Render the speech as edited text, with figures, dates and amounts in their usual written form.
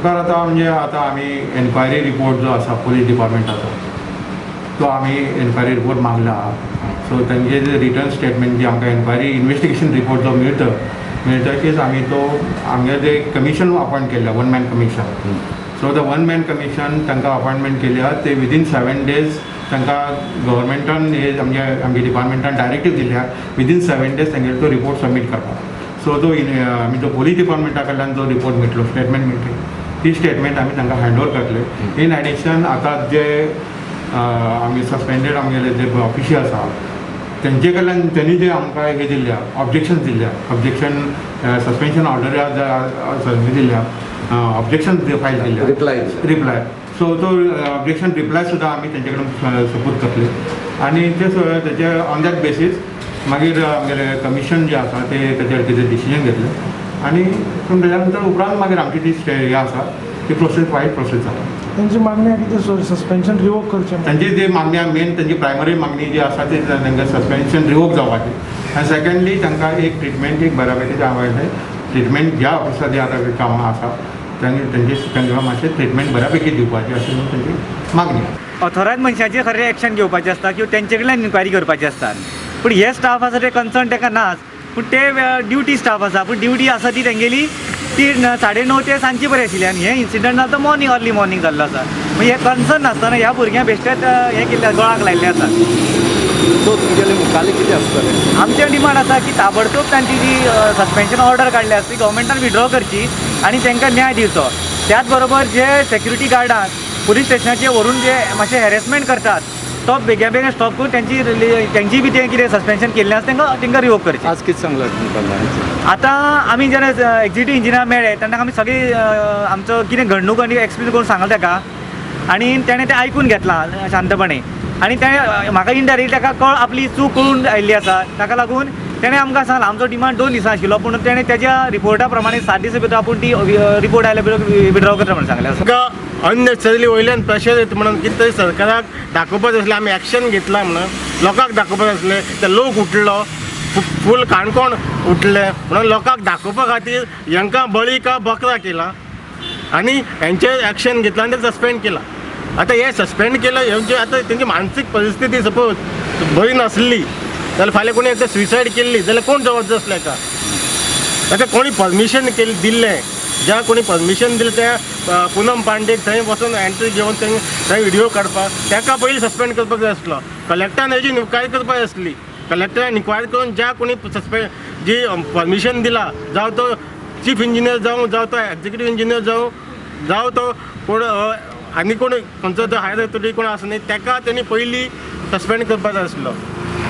सरकार आतां म्हणजे आतां आमी एन्क्वायरी रिपोर्ट जो आसा पोलीस डिपार्टमेंटाचो, तो आमी एन्क्वायरी रिपोर्ट मागला. सो तांचे जे रिटन स्टेटमेंट जे आमकां एन्क्वायरी इन्वेस्टिगेशन रिपोर्ट जो मेळटकीच आमी तो आमगे जे कमिशन अपॉयंट केल्लें, one man commission, so the one man commission तांकां अपॉयंटमेंट केली आहा. ते विदीन 7 डेज तांकां गव्हर्मेंटान हे आमगे डिपार्टमेंटान डायरेक्टीव दिल्या, विदीन 7 डेज तांगेलो तो रिपोर्ट सबमीट करपाक. सो तो आमी जो पोलीस डिपार्टमेंटा कडल्यान जो रिपोर्ट मेळटलो, स्टेटमेंट मेळटली, ती स्टेटमेंट आमी तांकां हँड ओवर करतले. इन एडिशन आतां जे आमी सस्पेंडेड आमगेले जे ऑफिशियल आसा, तेंचे कडल्यान त्यांनी जे आमकां हे दिल्ल्या, ऑब्जेक्शन दिल्ल्या, ऑब्जेक्शन सस्पेन्शन ऑर्डर हे दिल्ल्या, ऑब्जेक्शन फायल केल्ल्या. रिप्लाय दिला. रिप्लाय. सो तो ऑब्जेक्शन रिप्लाय सुद्दां आमी तेंचे कडेन सपूत करतले आनी ते तेजे ऑन that basis मागीर आमगेले कमिशन जे आसा ते तेजेर कितें डिसिजन घेतले आनी पूण तेज्या नंतर उपरांत मागीर आमची ती हे आसा ती प्रोसेस फायल प्रोसेस जाता. तेंची मागणी आहा की ते सस्पेन्शन रिवोक करचें. तांची जी मागणी आहा, मेन तेंची प्रायमरी मागणी जी आसा ती तांकां सस्पेन्शन रिवोक जावपाची आनी सेकंडली तांकां एक ट्रिटमेंट एक बऱ्या पैकी जावपाक, ट्रिटमेंट ज्या ऑफिसार जे आतां कामां आसा तांणी तेंचे तांकां मातशें ट्रिटमेंट बऱ्या पैकी दिवपाची अशें म्हणून तेंची मागणी आसा. ऑथोरायज मनशाचेर खरें एक्शन घेवपाचें आसता किंवा तेंचे कडल्यान इन्क्वायरी करपाची आसता, पूण हे स्टाफ आसा ते कन्सर्न ताका नाच, पूण ते ड्युटी स्टाफ आसा. पूण ड्युटी आसा ती तेंगेली ती 9:30 ते सांजची बरी आशिल्ली आनी हे इन्सिडंट जाता मॉर्निंग, अर्ली मॉर्निंग जाल्लो आसा. मागीर हे कन्सर्न नासतना ह्या भुरग्यांक बेश्टेच हें केल्लें, गोळाक लायिल्लें आसा. सो तुमगेले मुखाले कितें आसतलें? आमचें डिमांड आसा की ताबडतोब तांची जी सस्पेन्शन ऑर्डर काडल्या आसा ती गव्हर्मेंटान विड्रॉ करची आनी तांकां न्याय दिवचो. त्याच बरोबर जे सेक्युरिटी गार्डांक पुलीस स्टेशनाचेर व्हरून जे मातशे हॅरेसमेंट करतात, तो बेगीन बेगीन स्टॉप करून तेंची बी तें कितें सस्पेन्शन केल्लें आसा तांकां रिवोक करचें. आज कितें सांगलां तुमकां लोकांनी? आतां आमी जेन्ना एक्झिक्युटीव इंजिनियर मेळ्ळे तेन्ना आमी सगळी आमचो कितें घडणूक आनी एक्सप्लेन करून सांगलें ताका आनी तेणें तें आयकून घेतलां शांतपणे आनी तेणें म्हाका इनडायरेक्टली ताका कळ आपली चूक कळून आयिल्ली आसा. ताका लागून तेणें आमकां सांगलां, आमचो डिमांड 2 दिसां आशिल्लो, पूण तेणें तेज्या रिपोर्टा प्रमाणे 7 दिसां भितर आपूण ती रिपोर्ट आयल्या भितर विड्रॉ करता म्हणून सांगलें आसा. तांकां अननेसेसरी वयल्यान प्रेशर येता म्हणून कितें तरी सरकाराक दाखोवपाक आसलें, आमी एक्शन घेतलां म्हणून लोकांक दाखोवपाक आसलें. ते लोक उठलो, फूल काणकोण उठले म्हणून लोकांक दाखोवपा खातीर हांकां बळी का बकरा केला आनी हेंचेर एक्शन घेतला आनी ते सस्पेंड केला. आतां हे सस्पेंड केलं, हेंचे आतां तेंची मानसीक परिस्थिती सपोज बरी नासली जाल्यार, फाल्यां कोणी एकदां सुसायड केल्ली जाल्यार कोण जबाबदार आसलो हेका? ताका कोणी परमिशन केली दिल्लें? ज्या कोणी परमिशन दिलें त्या पुनम पांडेक थंय वचून एंट्री घेवन थंय थंय व्हिडिओ काडपाक, ताका पयलीं सस्पेंड करपाक जाय आसलो. कलेक्टरान हेजी इन्क्वायरी करपाक जाय आसली. कलेक्टरान इन्क्वायरी करून ज्या कोणी सस्पेंड जी परमिशन दिला, जावं तो चीफ इंजिनियर जावं, जावं तो एक्झिक्युटीव इंजिनियर जावं, जावं तो कोण आनी कोण खंयचो तो हायर ऑथॉरिटी कोण आसा न्ही, ताका तेणी पयलीं सस्पेंड करपाक जाय आसलो.